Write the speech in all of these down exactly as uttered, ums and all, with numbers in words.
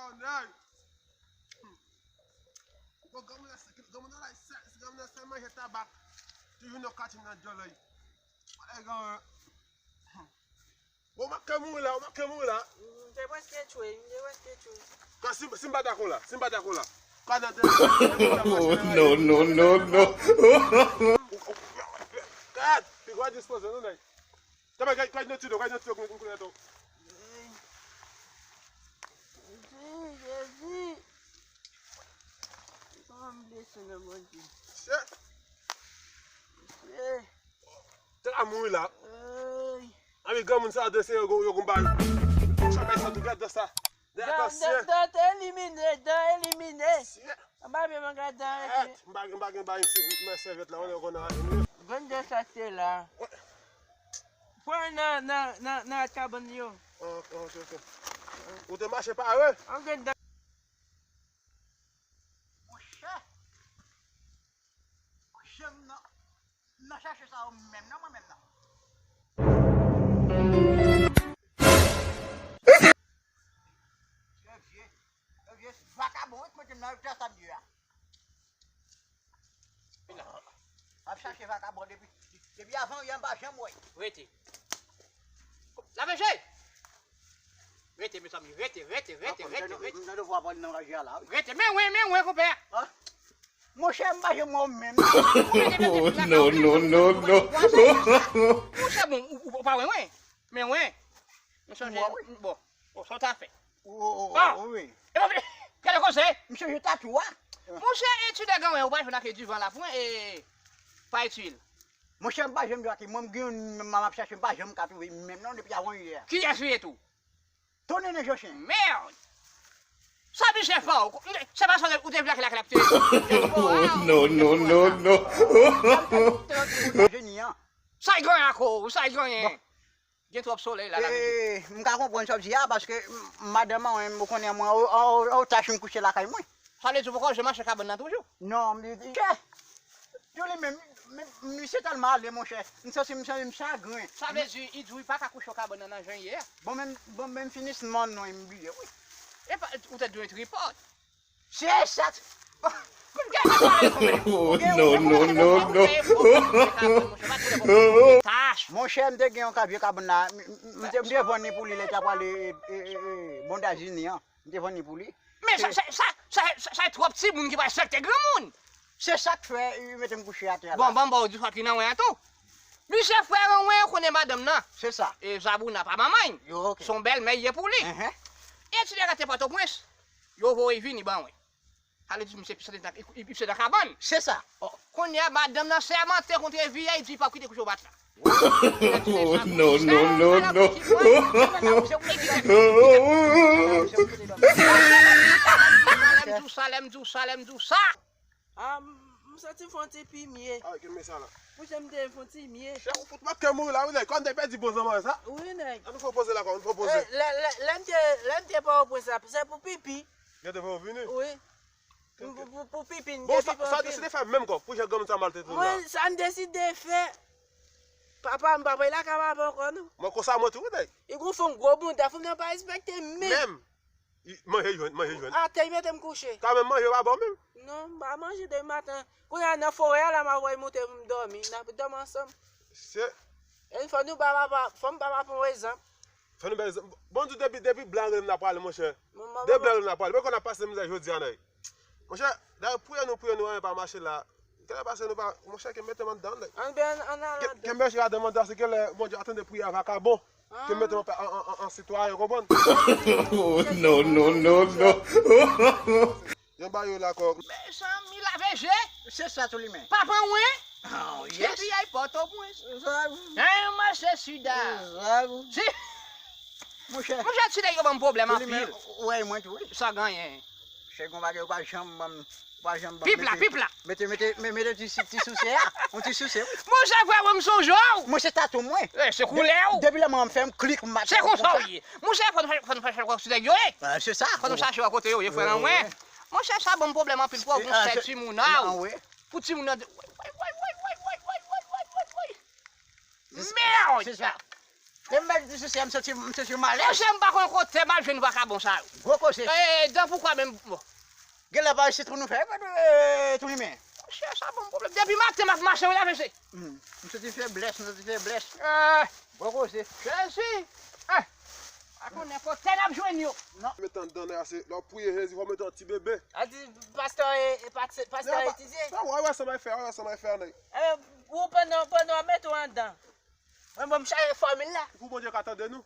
Oh, nèg. Bon, granmoun nan, granmoun nan la, sèl, granmoun nan sèl manje tabak. Toujou nan katye nan dyòl la. Bagay granmoun. Bon, w manke mouri la, w manke mouri la. M te prèske tchwe, m te prèske tchwe. Kan si, si m pa dakò la, si m pa dakò la. Kan nan de, Oh, no, no, no, no. Gad, pi gwa dispoze nou, nèg. Tèlman gad, gad nan ti do, gad nan ti do, kounye tou. Jezi, Jezi. Kòman m blese nan Bondye? Mesye. Mesye. Te la mouri la. Ay. Ami granmoun sa, de se yo, yo gon bay. Sa bay sa tou, gad dan sa. De atansiyen. Dan, dan, dan te elimine, dan elimine. Mesye. Anba pye mwen gad dan. Èt, m pa, m pa gen bay, m se, m se vèt la, w konn a. Vennde sa te la. Pran nan, nan, nan, nan kabann yo. Ok, ok, ok. Ou te mache pare? An gen dan. Monchè. Monchè, m nan, m nan chache sa yo menm nan, mwen menm nan. Vye, vye, vye vakabon, wi, k mete m nan eta sa m ye a. M ap chache vakabon depi, depi avan yè m pa janm wè. Rete. Laveje! Rete, mezanmi, rete, rete, rete, rete, rete. M tande vwa pa nan raje a la, wi. Rete, men wen, men wen, konpè. Monchè, m pa janm wè w menm. Oh, no, no, no, no. Monchè, bon, ou, ou, ou pa wè mwen? Men wen. M sonje, bon, bon, sa w ta fè. Wi. Epa, gade koze. M sonje tatou a. Monchè, etid a gen wen, ou pa jwenn ak divan la, pou mwen, e, pa itil. Monchè, m pa janm jwe ak li. Mwen, m gen youn, m ap chache, m pa janm ka twouve li menm non, depi avan yè. Kiyès li ye tou? Ton Nene Jochen. Merde! Sa misye fè w? Se pa sa ou te vle ak lakay la ki te. Oh, no, no, no, no. Jeni an. Sa l genyen ak ou? Sa l genyen? Gen twòp solèy la, la. E, m ka konprann sa w di a, paske m, madanm mwen, ou konnen mwen, o, o, o, o tach m kouche lakay mwen. Sa vle di ou poko janm mache kabann nan toujou? Non, m di, chè, yo li menm, men, misye tèlman ale, monchè. M santi, m santi m chagren. Sa vle di, li di w li pa ka kouche kabann nan nan jan l ye a? Bon, menm, bon, menm finisman non, m bliye, wi. Epa, ou te dwe tripòt. Se sa. Oh, no, no, no, no. Monchè, m te gen yon ka vye kabann la. M, m, m te, m te vann li pou li lè l t ap ale, e, e, e, e, Bondazini an. M te vann li pou li. Men sa, sa, sa, sa, sa, sa twòp timoun ki pral sekte granmoun. Se sa k fè, yo mete m kouche atè a la. Bon, bon, bon, ou di sa ki nan wen an tou. Misye frè an wen, ou konnen madanm nan. Se sa. E Zabouna pa manman l. Yo, ok. Se yon bèlmè l ye pou li. Enhen. E ti nèg la te Pòtoprens. Yo voye vini ban mwen. Sa vle di misye pise nan, li, li pise nan kabann. Se sa. Oh, kounye a, madanm nan sèmante kont vi a, li di li p ap kite kouche w bat la. Oh, no, no, no, no. Lè m di w sa, lè m di w sa, lè m di w sa. Ah, m, m santi m fè yon ti pimye. Ah, ki men sa la? Monchè, m te fè yon ti mye. Chè, ou fout manke mouri la, wi, nèg. Kòm te pèdi bon zanmay sa. Wi, nèg. An nou fè poze la, kòm nou fè poze. Eh, lè, lè, lè m te, lè m te Pòtoprens la, se pou pipi. Yo te fè w vini? Wi. Pou, pou, pou, pou pipi, m te pipi anpil. Bon, sa, sa w deside fè menm kò, pou jan granmoun sa maltrete w la? Mwen, sa m deside fè, papa m pa pral lakay papa ankò, non. Mwen konsa mwen tou, wi, nèg. Li gon fon gwo bounda, fanm nan pa respekte m menm. Menm. Manje jwenn, manje jwenn. Atè, li mete m kouche. Kanmenm manje yo pa ba w menm? Non, m pa manje depi maten. Kounye a nan forè a la, m ap voye moute pou m dòmi. N ap dòmi ansanm. Se. E fò nou ba papa, fò m ba papa yon egzanp. Fò nou ba egzanp. Bon, di depi, depi blan rele m n ap prale, monchè. Depi blan rele m n ap prale. Mwen konn ap pase mizè jodi a, nèg. Monchè, dayè, priye nou, priye nou, anyen pa mache la. Kèlè pase nou pa, monchè, ke mete m anndan, nèg. Ann ben, ann al anndan. Ke mete m anndan, se kèlè Bondye ap tande priyè vakabon. Ke mete m an, an, an, an sitwayen, ou konprann? Oh, no, no, no, no. Yon ba yo la kò. Mezanmi, laveje. Se sa tou li menm. Papa mwen. Oh, yes. Depi ay Pòtoprens. Sa. Nan yon mache sida. Sa. Si. Monchè. Monchè, ti nèg yo ban m pwoblèm anpil. Ou wè mwen tou, wi. Sa genyen. Chè, gon bagay ou pa janm ban m, ou pa janm ban m. Pip la, pip la. Mete, mete, mete, mete ti, ti souse a. Yon ti souse, wi. Monchè, frè mwen, m sonje w. Monchè, tatou mwen. Eh, se koulè w. Depi lè mwen m fè m klik, m bat. Se konsa w ye. Monchè, fò nou fè, fò nou fè chèk wè si nèg yo ye. Ah, se sa. Fò nou chache wè kote yo ye, frè mwen. Monchè, sa ban m pwoblèm anpil pou w gon sèl timoun a w. Pou timoun nan. Mèd! Se sa. E m mèt di sisi a, m santi, m santi m alèz. Monchè, m pa konn kote m al jwenn vakabon sa yo. Gwo koze. E, dan poukwa menm, bon. Genlè pa isit pou nou fè, e, tou limen. Monchè, sa ban m pwoblèm. Depi maten m ap mache, wi, la, mesye. Hmm. M santi feblès, m santi feblès. Eh, Gwo koze. Jezi! Eh, pa konnen kote n ap jwenn yo. Non. Met anndan, nèg, se lè w priye Jezi, fò w mete yon ti bebe. A di pastè, e, e, pastè etidye. Sa w wè, wè sa m ap fè, wè sa m ap fè, nèg. Eh, ou pandan, pandan w ap mete w anndan. Mwen, bon, m chache fòmil la. Pou Bondye ka tande nou.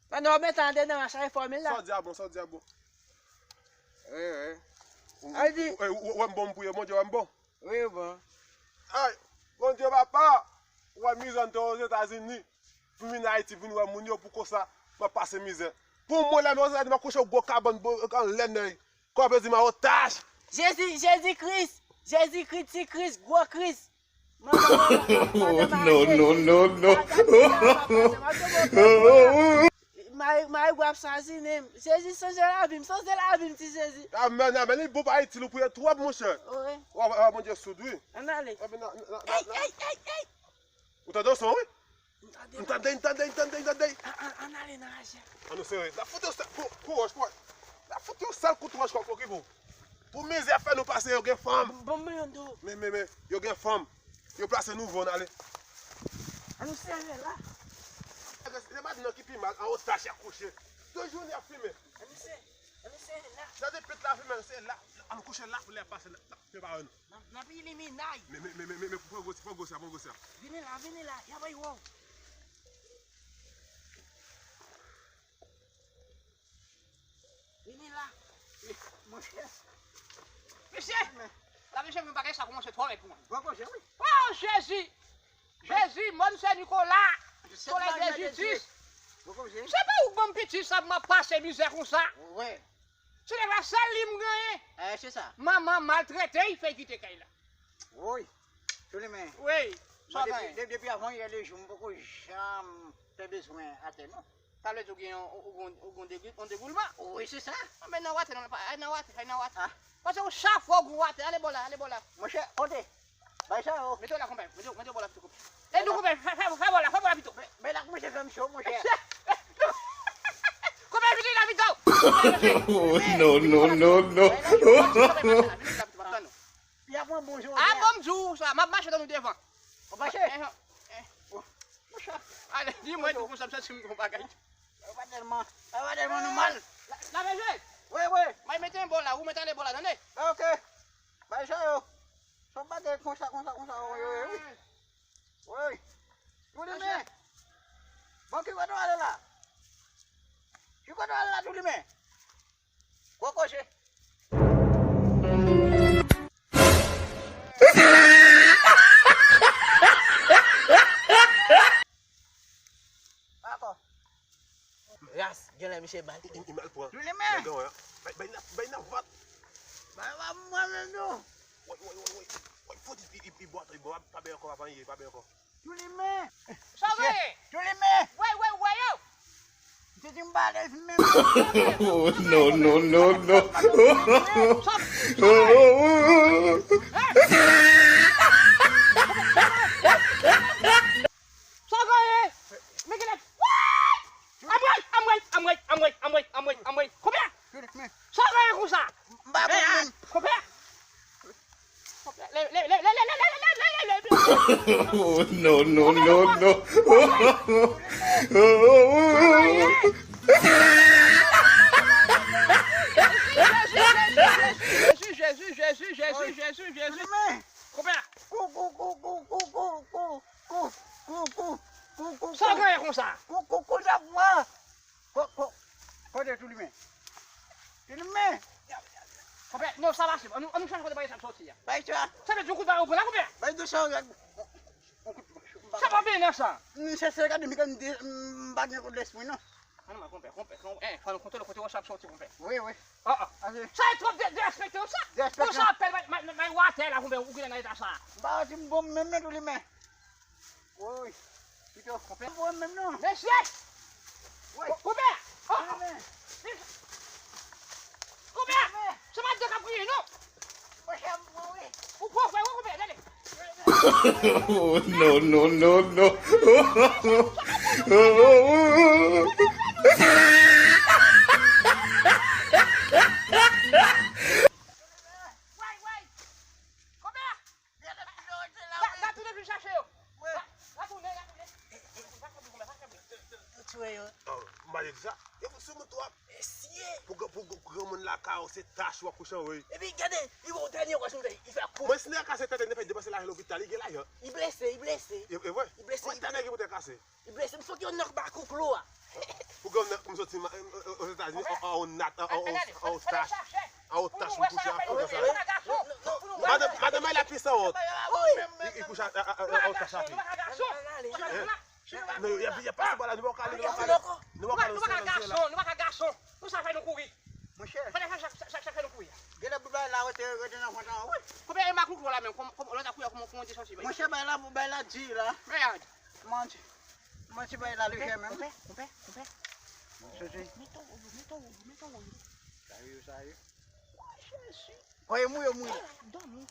Pandan w ap mete anndan, m ap chache fòmil la. Sa w di a bon, sa w di a bon. Eh, eh. Ou, ou, ou, ou, ou wè m bon, m priye Bondye, wè m bon. Wi, bon. Ay, Bondye papa, ou wè mizè m te Ozetazini. Pou m vin Ayiti, vin wè moun yo pou konsa, m ap pase mizè. Pou mwen, lè m Ozetazini, m ap kouche yon gwo kabann anlè nèg. Kòm yo di m an otaj. Jezi, Jezi Kris, Jezi Kris, ti Kris, gwo Kris. Manman, manman, manman, non, non, non, non. Mari, mari gwa ap sazinen m. Jezi, sonje lavi m, sonje lavi m, ti Jezi. Amèn, amèn. Li bon pa itil ou priye twòp, monchè. Wi. Wa, wa, Bondye soud, wi. Ann ale. Amèn, nan, nan, nan, nan. Ey, ey, ey, ey. Ou tande son, wi? M tande. M tande, m tande, m tande, m tande. An, an, ann ale nan raje a. An nou sere. N ap fout yon sèl kou, kou wòch, kou wòch. N ap fout yon sèl kout wòch kòk okipe w. Pou mizè fè nou pase, yo gen fanm. Bon, bon, bon, yon do. Men, men, men, yo gen fanm. Yo plase nouvo, n ale. An nou sere la. Se madanm nan ki pi mal, an otaj y ap kouche. Tout jounen y ap fimen. An nou sere, an nou sere la. Gade pit la fimen, se la. An nou kouche la pou lè ap pase, l ap, l ap fè pa wè nou. N ap, n ap iliminay. Men, men, men, men, men, pran gwo, pran gwo sa, pran gwo sa. Vini la, vini la, y ap bay wè w. Vini la. Monchè. Mesye! La, mesye, mwen bagay sa kòmanse twò rèd pou mwen. Bon, bon, Jezi. Oh, Jezi! Jezi, Mòn Sen Nikola! Solèy de Jitis! Bon, bon, Jezi. Se pa ou k ban m piti sa pou m ap pase mizè konsa. Wi. Se nèg la sèl li m genyen. Eh, se sa. Manman maltrete, l fè kite kay la. Wi. Toulimen. Wi. Sa mwen, depi, genyen? De-, depi avan yè lejou, m poko janm fè bezwen atè, non. Sa vle di ou gen yon, ou gen, ou gen yon degou-, yon degoulman? Wi, se sa. Anben nan watè, nan, nan watè, nan watè. Ah. Paske ou chak fwa ou gen watè, ale bò la, ale bò la. Monchè, kote? Bay sa yo. Mete w la, konpè. Mete, mete w bò la pito, konpè. E nou, konpè, fè, fè, fè bò la, fè bò la pito. Men, men la kòmanse fè m cho, monchè. Konpè, vini la pito. Oh, non, non, non, non. Vini la pito, m ap tann ou. Y ap pran bon jan. Ah, bon, m di w sa, m ap mache tann ou devan. Ou mache? Eh, eh. Oh, monchè. Ale, di mwen tou konsa, m santi m gon bagay. Yo pa tèlman, yo pa tèlman nou mal. La, la, mesye. Wi, wi. Mwen mete yon bò la, ou mete ale bò la, tande? Ok. Bay sa yo. Son bagay konsa, konsa, konsa, wi, wi, wi. Wi. Toulimen. Bon, ki kote w ale la? Ki kote w ale la, Toulimen? Gwo koze. Dakò. Ras, genlè misye bal. Li, li mal pran. Toulimen. Nèg an, bay, bay nan, bay nan vant. Bay, bay mwen menm non. Woy, woy, woy, woy. Woy, fò di, li, li, li bwat, li bwat, pa bè ankò, pa panye, pa bè ankò. Toulimen. Sa w genyen? Toulimen. Woy, woy, woy, yo. Misye di m pa alèz menm. Oh, non, non, non, non. Sa, sa w genyen? Sa w genyen? Men genlè. Anmwey, anmwey, anmwey. Konbyen? Sa w genyen konsa? M pa konn menm. Konbyen? Oh, non, non, non, non. Jezi, Jezi, Jezi, Jezi, Jezi, Jezi. Toulimen. Konbyen? Kou, kou, kou. Sa w genyen konsa? Kou, kou, kou, sa mwen. Ko, ko, kote Toulimen? Toulimen! Konpè, non, sa mache. Ann nou, ann nou chèche kote bagay sa ap sòti a. Bay sa. Sa vle di yon kout bagay ou pran la, konpè? Bay de sa, yon kout. Sa pa byen nan sa. M chèche gade, m gade, m pa gen kout lespri, non. Ann nou, konpè, konpè, konpè. Eh, fò nou kontwole kote wòch ap sòti, konpè. Wi, wi. Ah, ah. Sa e twòp de, derespekte w sa. Derespekte. Konsa apèl may, may, may watè la, konpè, ou gentan nan eta sa. M pa di m bon menm, non, Toulimen. Woy. Pito, konpè. Woy, menm non. Mesye! Woy. Konpè! Oh! Konpè! Konpè! Se pa de k ap kriye, non! Monchè, m mouri. Ou pran frè, wi, konpè, tande. Oh, non, non, non, non. Way, way. Konbyen? Gade, gade, gade, gade, tounen vin chache yo. Gade, gade, tounen, gade, tounen. Pa kanpe, konbyen, pa kanpe. Yo tire yo. Oh, malè sa. Yo fout sou nou twòp. Mesye. Pou, pou, pou, pou granmoun lakay ou, se tach w ap kouche an, wi. Epi gade, li wè w dènye wòch m fè, li fè kou. Mwen, si nèg kase tèt, li fè depanse lajan lopital, li gen lajan. Li blese, li blese. E, e vre? Li blese, li blese. Mwen, ta nèg ki pou te kase. Li blese, m fòk yo nan ba kouklo a. Pou granmoun nan, kòm soti Ozetazini, an, an, an, an, an, an, tach, an, an, tach, m kouche ap kontan sa. Madanm, madanm, ay la pi san wont. Li, li kouche a, a, a, a, an, tach a pi. Non, y ap, y ap pase pa la, nou pa ka ale, nou pa ka ale. Nou pa ka ale, nou pa ka gason, nou pa ka gason. Pou sa fè nou kouri. Monchè. Fè sa, sa, sa, sa fè nou kouri. Gade pou bay la, rete, rete nan vant lan, wi. Konbyen e ma kouklo la menm, kòm, kòm, lòt a kouri, kòman, kòman te soti, bay? Monchè, bay la, bay la di la. Mèd. Manti. Manti bay la lejè menm. Konpè, konpè, konpè. Soti. Mete w, mete w, mete w. Sa yo, sa yo. Jezi. Oye, mouye, mouye. Dòmi.